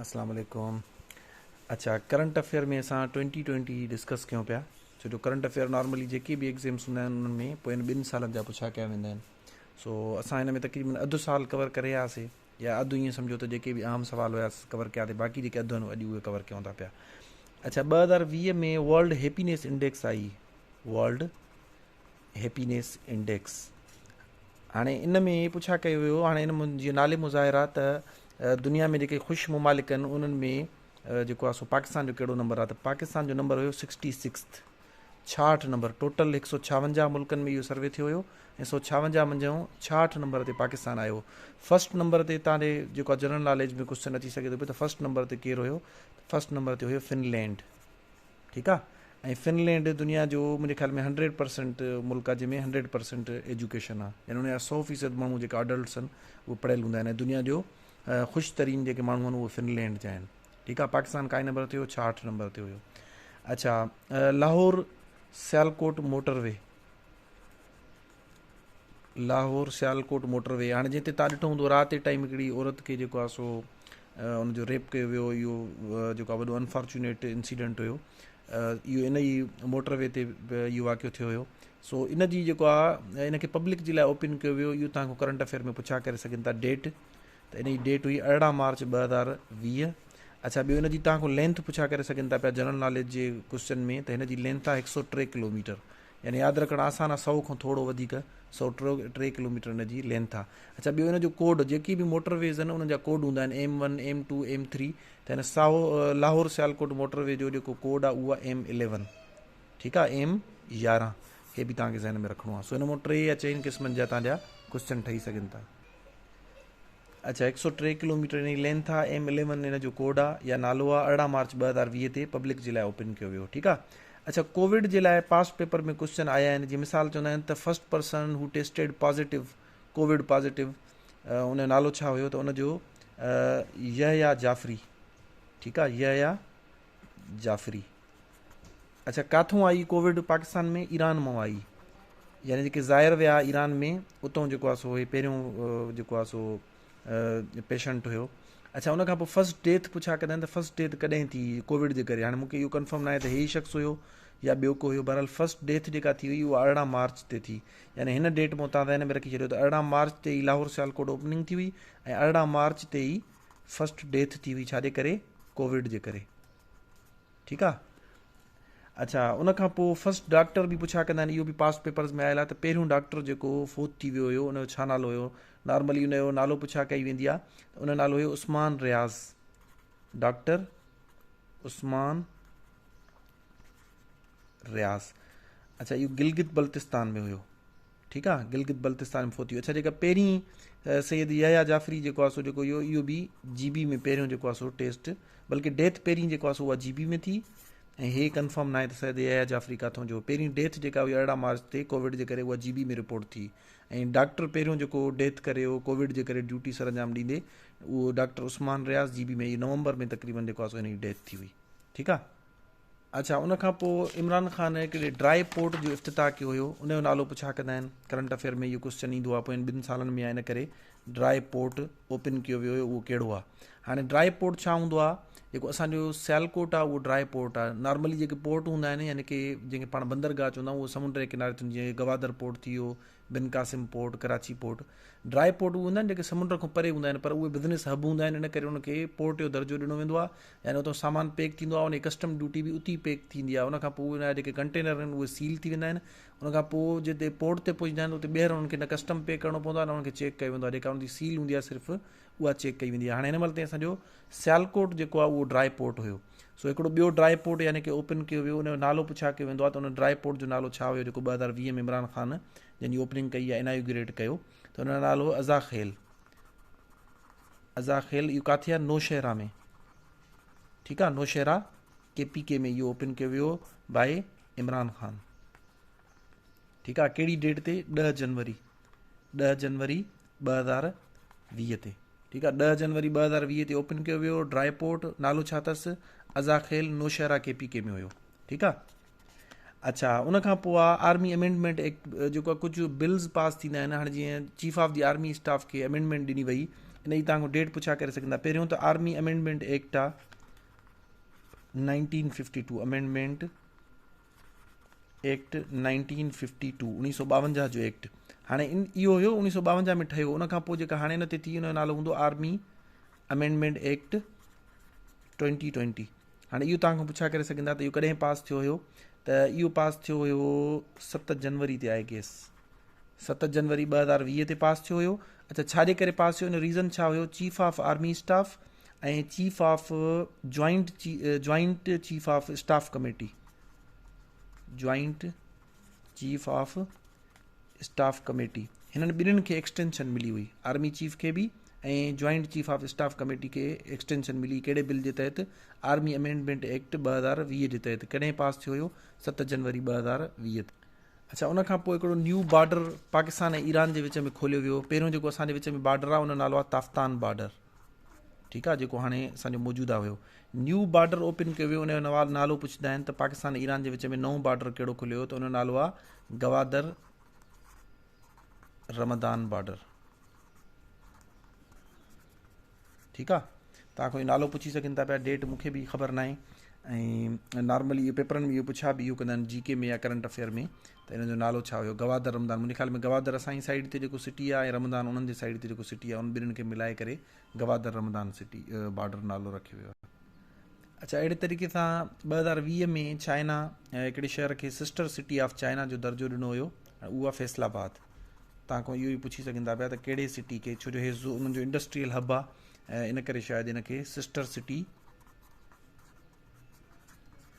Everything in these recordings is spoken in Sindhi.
اسلام عليڪم اڇا ڪرنٽ افيئر ۾ اسان ٽوئنٽي ٽوئنٽي ڊسڪس ڪيون پيا ڇو جو ڪرنٽ افيئر نارملي جيڪي به ايگزامس هوندا آهن انهن ۾ پوين ٻن سالن جا پڇا ڪيا ويندا آهن سو اسان هن ۾ تقريبن اڌ سال ڪور ڪري آياسي يا اڌ ائين سمجهو ته جيڪي به اهم سوال هيا ڪور ڪياسي باقي جيڪي اڌ آهن اڄ اهي ڪور ڪيون ٿا پيا اڇا 2020 ۾ ورلڊ هيپينيس انڊيڪس آئي ورلڊ هيپينيس انڊيڪس هاڻي ان ۾ پڇا ڪيو ويو هاڻي ان جي نالي مان ظاهر آهي ته دنيا ۾ جيڪي خوش ممالڪ آهن انهن ۾ جيڪو آهي سو پاڪستان جو ڪهڙو نمبر آهي ته پاڪستان جو نمبر هيو سڪسٽي سڪس ڇاهٺ نمبر ٽوٽل هڪ سو ڇاونجاهه ملڪن ۾ اهو سروي ٿيو هيو ۽ سو ڇاونجاهه منجهون ڇاهٺ نمبر تي پاڪستان آيو فرسٽ نمبر تي تان جي جيڪو جنرل ناليج ۾ ڪوشچن اچي سگهي ٿو پيو ته فرسٽ نمبر تي ڪير هيو فرسٽ نمبر تي هيو فنلينڊ ٺيڪ آ ۽ فنلينڊ دنيا جو منهنجي خيال ۾ هنڊريڊ پرسنٽ ملڪ آ جنهن ۾ هنڊريڊ پرسنٽ ايجوڪيشن آ يعني ان جا سو فيصد ماڻهو جيڪا اڊلٽس آهن اهي پڙهيل هوندا آهن ۽ دنيا جو خوش ترين جيڪي ماڻهو آهن اهي فنلينڊ جا آهن ٺيڪ آ پاڪستان ڪائي نمبر تي هيو ڇاهٺ نمبر تي هيو اڇا Lahore Sialkot motor V Lahore Sialkot motor V هاڻي جنهن تي تان ڏٺو هوندو رات جي ٽائيم هڪڙي عورت کي جيڪو آهي سو ان جو ريپ ڪيو ويو اهو جيڪو آهي وڏو انفارچونيٽ انسيڊنٽ هيو اهو ان ئي موٽر وي تي اهو واقعو ٿيو هيو سو ان جي جيڪو آهي ان کي پبلڪ جي لاء اوپن ڪيو ويو اهو تان کان ڪرنٽ افيئر ۾ پڇا ڪري سگهن ٿا ڊيٽ ته ان جي ڊيٽ هئي 18 مارچ 2020 اڇا ٻيو ان جي تان کان لينٿ پڇا ڪري سگهن ٿا پيا جنرل ناليج جي ڪوشچن ۾ ته هن جي لينٿ آهي 103 ڪلوميٽر يعني ياد رکڻ آسان آ سئو کان ٿورو وڌيڪ 103 ڪلوميٽر ان جي لينٿ آ اڇا ٻيو ان جو ڪوڊ جيڪي به موٽر ويز آهن انهن جا ڪوڊ هوندا آهن M one M two M three ته هن ساهو لاهور سيالڪوٽ موٽر وي جو جيڪو ڪوڊ آ اهو آ ايم اليون ٺيڪ آ ايم 11 هي به توهان کي ذهن ۾ رکڻو آ سو ان مان ٽي يا چئن قسمن جا توهان جا ڪوشچن ٺهي سگهن ٿا. اڇا هڪ سو ٽي ڪلوميٽر ان جي لينٿ آ ايم اليون ان جو ڪوڊ آ يا نالو آ 18 مارچ 2020 تي پبلڪ جي لاء اوپن ڪيو ويو ٺيڪ آ اڇا ڪووڊ جي لاء پاسٽ پيپر ۾ ڪوشچن آيا آهن جي مثال چوندا آهن ته first person who tested positive covid positive ان جو نالو ڇا هيو ته ان جو يحيٰ جعفري ٺيڪ آ يحيٰ جعفري اڇا ڪاٿون آئي ڪووڊ پاڪستان ۾ ايران مان آئي يعني جيڪي زائر ويا ايران ۾ اتون جيڪو آ سو هي پهريون جيڪو آ سو پيشنٽ هيو اڇا ان کان پوء فرسٽ ڊيٿ پڇا ڪندا آهن ته فرسٽ ڊيٿ ڪڏهن ٿي ڪووڊ جي ڪري هاڻي مونکي اهو ڪنفرم ناهي ته هي شخص هيو يا ٻيو ڪو هيو بهرحال فرسٽ ڊيٿ جيڪا ٿي هئي اها 18 مارچ تي ٿي يعني هن ڊيٽ مون تان ذهن ۾ رکي ڇڏيو ته 18 مارچ تي ئي لاهور سيالڪوٽ اوپننگ ٿي هئي ۽ 18 مارچ تي ئي فرسٽ ڊيٿ ٿي هئي ڇا جي ڪري ڪووڊ جي ڪري ٺيڪ آ اڇا ان کان پوء فرسٽ ڊاڪٽر به پڇا ڪندا آهن اهو به پاس پيپرز ۾ آيل آ ته پهريون ڊاڪٽر جيڪو فوت ٿي ويو هيو ان جو ڇا نالو هيو نارملي ان جو نالو پڇا ڪئي ويندي آ ته ان جو نالو هيو عثمان رياض ڊاڪٽر عثمان رياض اڇا اهو گلگت بلتستان ۾ هيو ٺيڪ آ گلگت بلتستان ۾ فوت ٿي ويو اڇا جيڪا پهرين سيد يحيٰ جعفري جيڪو آ سو جيڪو اهو اهو به جي بي ۾ پهريون جيڪو آ سو ٽيسٽ بلڪه ڊيٿ پهرين جيڪو آ سو اها جي بي ۾ ٿي ۽ هي ڪنفرم ناهي ته سيد يحيٰ جعفري ڪاٿون جو پهرين ڊيٿ جيڪا هئي 18 مارچ تي ڪووڊ جي ڪري اها جي بي ۾ رپورٽ ٿي ۽ ڊاڪٽر پهريون جيڪو ڊيٿ ڪري ويو ڪووڊ جي ڪري ڊيوٽي سر انجام ڏيندي اهو ڊاڪٽر عثمان رياض جي بي ۾ نومبر ۾ تقريبن جيڪو آ سو هن جي ڊيٿ ٿي هئي ٺيڪ آ اڇا ان کان پوء عمران خان هڪڙي ڊرائي پورٽ جو افتتاح ڪيو هيو ان جو نالو پڇا ڪندا آهن ڪرنٽ افيئر ۾ اهو ڪوشچن ايندو آهي پوين ٻن سالن ۾ آهي ان ڪري ڊرائي پورٽ اوپن ڪيو ويو هيو اهو ڪهڙو آهي هاڻي ڊرائي پورٽ ڇا هوندو آهي جيڪو اسان جو سيالڪوٽ آهي اهو ڊرائي پورٽ آهي نارملي جيڪي پورٽ هوندا آهن يعني ڪي جنهن کي پاڻ بندرگاهه چوندا آهيون اهو سمنڊ جي ڪناري تي جيئن گوادر پورٽ ٿي ويو Bin Qasim port, Karachi port, dry port اهي هوندا آهن جيڪي سمنڊ کان پري هوندا آهن پر اهي بزنس هب هوندا آهن ان ڪري ان کي پورٽ جو درجو ڏنو ويندو آهي يعني اتان سامان پيڪ ٿيندو آهي ان جي ڪسٽم ڊيوٽي به اتي پيڪ ٿيندي آهي ان کان پوء ان جا جيڪي ڪنٽينر آهن اهي سيل ٿي ويندا آهن ان کان پوء جتي پورٽ تي پهچندا آهن اتي ٻيهر انهن کي نه ڪسٽم پي ڪرڻو پوندو آهي نه انهن کي چيڪ ڪيو ويندو آهي جيڪا ان جي سيل هوندي آهي صرف اها چيڪ ڪئي ويندي آهي هاڻي هن مهل تائين اسانجو سيالڪوٽ جيڪو آهي اهو ڊرائي پورٽ هيو سو هڪڙو ٻيو ڊرائي پورٽ يعني ڪي اوپن ڪيو ويو ان جو نالو پڇا ڪيو ويندو آهي ته ان ڊرائي پورٽ جو نالو ڇا هيو جيڪو 2020 ۾ عمران خان جنهن جي اوپننگ ڪئي يا انايوگريٽ ڪيو ته ان جو نالو هو ازا خيل ازا خيل اهو ڪاٿي آهي نوشهرا ۾ ٺيڪ آهي نوشهرا ڪي پي ڪي ۾ اهو اوپن ڪيو ويو بائي عمران خان ٺيڪ آهي ڪهڙي ڊيٽ تي 10 جنوري 10 جنوري 2020 تي ٺيڪ آ 10 جنوري 2020 تي اوپن ڪيو ويو ڊرائي پورٽ نالو ڇا اٿس ازا خيل نوشهرا ڪي پي ڪي ۾ هيو ٺيڪ آ اڇا ان کان پوء آ آرمي امينڊمينٽ ايڪٽ جيڪو ڪجهه بلز پاس ٿيندا آهن هاڻي جيئن chief of the army staff کي امينڊمينٽ ڏني وئي ان جي توهان کان ڊيٽ پڇا ڪري سگهن ٿا پهريون ته آرمي امينڊمينٽ ايڪٽ آ 1952 امينڊمينٽ ايڪٽ 1952 1952 جو ايڪٽ هاڻي ان اهو هيو 1952 ۾ ٺهيو ان کان پوء جيڪا هاڻي ان تي ٿي ان جو نالو هوندو آرمي امينڊمينٽ ايڪٽ 2020 هاڻي اهو توهان کان پڇا ڪري سگهندا ته اهو ڪڏهن پاس ٿيو هيو ته اهو پاس ٿيو هيو 7 جنوري تي I guess 7 جنوري 2020 تي پاس ٿيو هيو اچھا ڇا جي ڪري پاس ٿيو ان ريزن ڇا هيو chief of army staff ۽ chief of joint joint chief of staff committee joint chief of staff committee هنن ٻنهين کي ايڪسٽينشن ملي هئي آرمي چيف کي به ۽ joint chief of staff committee کي ايڪسٽينشن ملي ڪهڙي بل جي تحت آرمي امينڊمينٽ ايڪٽ 2020 جي تحت ڪڏهن پاس ٿيو هيو 7 جنوري 2020 تي اڇا ان کان پوء هڪڙو نيو بارڊر پاڪستان ۽ ايران جي وچ ۾ کوليو ويو پهريون جيڪو اسان جي وچ ۾ بارڊر آهي ان جو نالو آهي تافتان بارڊر ٺيڪ آهي جيڪو هاڻي اسان جو موجوده هيو نيو بارڊر اوپن ڪيو ويو ان جو نالو پڇندا آهن ته پاڪستان ۽ ايران جي وچ ۾ نئون بارڊر ڪهڙو کليو ته ان جو نالو آهي گوادر رمضان بارڊر ٺيڪ آ توهان کان نالو پڇي سگهن ٿا پيا ڊيٽ مونکي به خبر ناهي ۽ نارملي اهو پيپرن ۾ اهو پڇا به اهو ڪندا آهن جي ڪي ۾ يا ڪرنٽ افيئر ۾ ته ان جو نالو ڇا هيو گوادر رمضان منهنجي خيال ۾ گوادر اسان جي سائيڊ تي جيڪو سٽي آهي ۽ رمضان انهن جي سائيڊ تي جيڪو سٽي آهي ان ٻنهن کي ملائي ڪري گوادر رمضان سٽي بارڊر نالو رکيو ويو آهي اچھا اهڙي طريقي سان 2020 ۾ چائنا هڪڙي شهر کي سسٽر سٽي آف چائنا جو درجو ڏنو هيو اهو آهي فيصل آباد توهان کان اهو ئي پڇي سگهن ٿا پيا ته ڪهڙي سٽي کي ڇو جو هي انهن جو انڊسٽريل هب آهي ان ڪري شايد ان کي سسٽر سٽي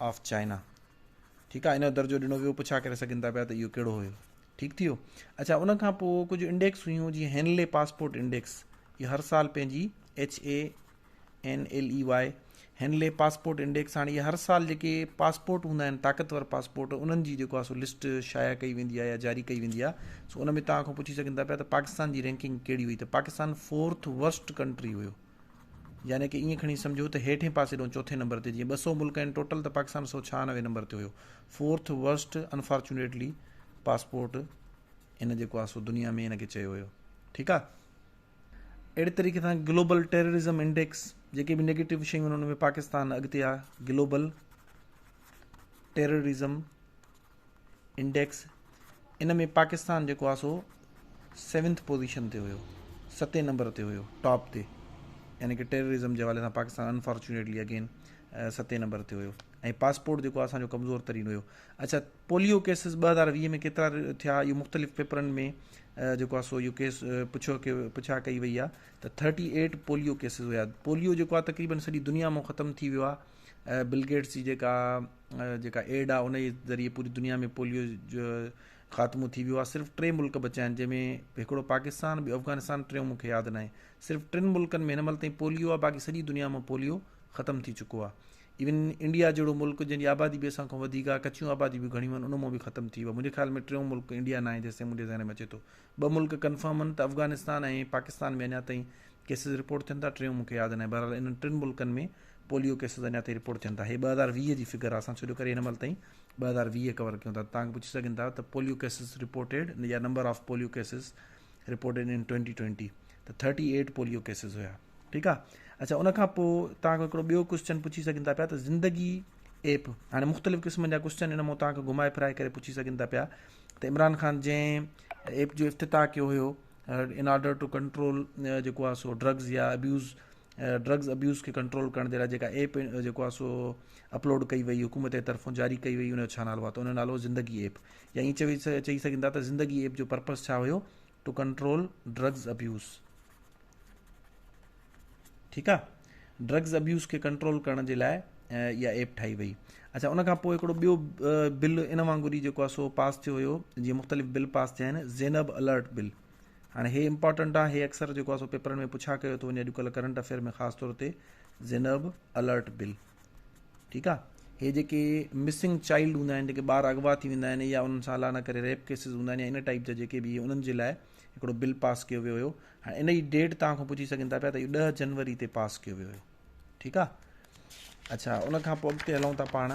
آف چائنا ٺيڪ آهي ان جو درجو ڏنو ويو پڇا ڪري سگهن ٿا پيا ته اهو ڪهڙو هيو ٺيڪ ٿي ويو اچھا ان کان پوء ڪجهه انڊيڪس هيون جيئن هينلي پاسپورٽ انڊيڪس اهو هر سال پنهنجي H A N L E Y Henley passport index هاڻي هر سال جيڪي پاسپورٽ هوندا آهن طاقتور پاسپورٽ انهن جي جيڪو آهي سو لسٽ شايع ڪئي ويندي آهي يا جاري ڪئي ويندي آهي سو ان ۾ توهان کان پڇي سگهن ٿا پيا ته پاڪستان جي رينڪنگ ڪهڙي هئي ته پاڪستان فورٿ ورسٽ ڪنٽري هيو يعني ڪي ائين کڻي سمجهو ته هيٺين پاسي ڏون چوٿين نمبر تي جيئن 200 ملڪ آهن ٽوٽل ته پاڪستان 196 نمبر تي هيو فورٿ ورسٽ انفارچونيٽلي پاسپورٽ ان جيڪو آهي سو دنيا ۾ ان کي چيو ويو ٺيڪ آهي اهڙي طريقي سان گلوبل ٽيررزم انڊيڪس جيڪي به نيگيٽو شيون آهن ان ۾ پاڪستان اڳتي آهي گلوبل ٽيررزم انڊيڪس ان ۾ پاڪستان جيڪو آهي سو سيونٿ پوزيشن تي هيو ستين نمبر تي هيو ٽاپ تي يعني کہ ٽيررزم جي حوالي سان پاڪستان انفارچونيٽلي اگين ستين نمبر تي هيو ۽ پاسپورٽ جيڪو اسان جو ڪمزور ترين هيو اچھا پوليو ڪيسز 2020 ۾ ڪيترا ٿيا اهو مختلف پيپرن ۾ جيڪو آهي سو اهو ڪيس پڇيو پڇا ڪئي وئي آهي ته 38 پوليو ڪيسز هيا پوليو جيڪو آهي تقريبن سڄي دنيا مان ختم ٿي ويو آهي بل گيٽس جي جيڪا جيڪا ايڊ آهي ان جي ذريعي پوري دنيا ۾ پوليو جو خاتمو ٿي ويو آهي صرف ٽي ملڪ بچيا آهن جنهن ۾ هڪڙو پاڪستان ٻيو افغانستان ٽيون مونکي ياد ناهي صرف ٽن ملڪن ۾ هن مهل تائين پوليو آهي باقي سڄي دنيا مان پوليو ختم ٿي چڪو آهي ايون انڊيا جهڙو ملڪ جنهن جي آبادي به اسان کان وڌيڪ آهي ڪچيون آباديون به گهڻيون آهن ان مان به ختم ٿي ويو آهي منهنجي خيال ۾ ٽيون ملڪ انڊيا ناهي جيستائين منهنجي ذهن ۾ اچي ٿو ٻه ملڪ ڪنفرم آهن ته افغانستان ۽ پاڪستان ۾ اڃا تائين ڪيسز رپورٽ ٿين ٿا ٽيون مونکي ياد ناهي بهرحال انهن ٽن ملڪن ۾ پوليو ڪيسز اڃا تائين رپورٽ ٿين ٿا هي 2020 جي فگر آهي اسان ڇو جو ڪري هن مهل تائين 2020 ڪور ڪيون ٿا توهان پڇي سگهن ٿا ته پوليو ڪيسز رپورٽيڊ يا number of polio cases reported in 2020 ته 38 پوليو ڪيسز هيا ٺيڪ آ اڇا ان کان پوء توهان کان هڪڙو ٻيو ڪوشچن پڇي سگهن ٿا پيا ته زندگي ايپ هاڻي مختلف قسمن جا ڪوشچن ان مون توهان کي گهمائي ڦرائي ڪري پڇي سگهن ٿا پيا ته عمران خان جنهن ايپ جو افتتاح ڪيو هيو ان آرڊر ٽو ڪنٽرول جيڪو آ سو ڊرگز يا ابيوز ڊرگز ابيوز کي ڪنٽرول ڪرڻ جي لاء جيڪا ايپ جيڪو آ سو اپلوڊ ڪئي وئي حڪومت جي طرفون جاري ڪئي وئي ان جو ڇا نالو آ ته ان جو نالو زندگي ايپ يا ائين چوي چئي سگهن ٿا ته زندگي ايپ جو پرپس ڇا هيو ٽو ڪنٽرول ڊرگز ابيوز ٺيڪ آ ڊرگز ابيوز کي ڪنٽرول ڪرڻ جي لاء اها ايپ ٺاهي وئي اچھا ان کان پوء هڪڙو ٻيو بل ان وانگر ئي جيڪو آ سو پاس ٿيو هيو جيئن مختلف بل پاس ٿيا آهن زينب الرٽ بل هاڻي هي امپارٽنٽ آ هي اڪثر جيڪو آ سو پيپرن ۾ پڇا ڪيو ٿو وڃي اڄڪلهه ڪرنٽ افيئر ۾ خاص طور تي زينب الرٽ بل ٺيڪ آ هي جيڪي مسنگ چائلڊ هوندا آهن جيڪي ٻار اغوا ٿي ويندا آهن يا انهن سان الله نه ڪري ريپ ڪيسز هوندا آهن يا ان ٽائپ جا جيڪي به انهن جي لاء هڪڙو بل پاس ڪيو ويو هيو هاڻي ان جي ڊيٽ توهان کان پڇي سگهن ٿا پيا ته اهو 10 جنوري تي پاس ڪيو ويو هيو ٺيڪ آ اچھا ان کان پوء اڳتي هلون ٿا پاڻ.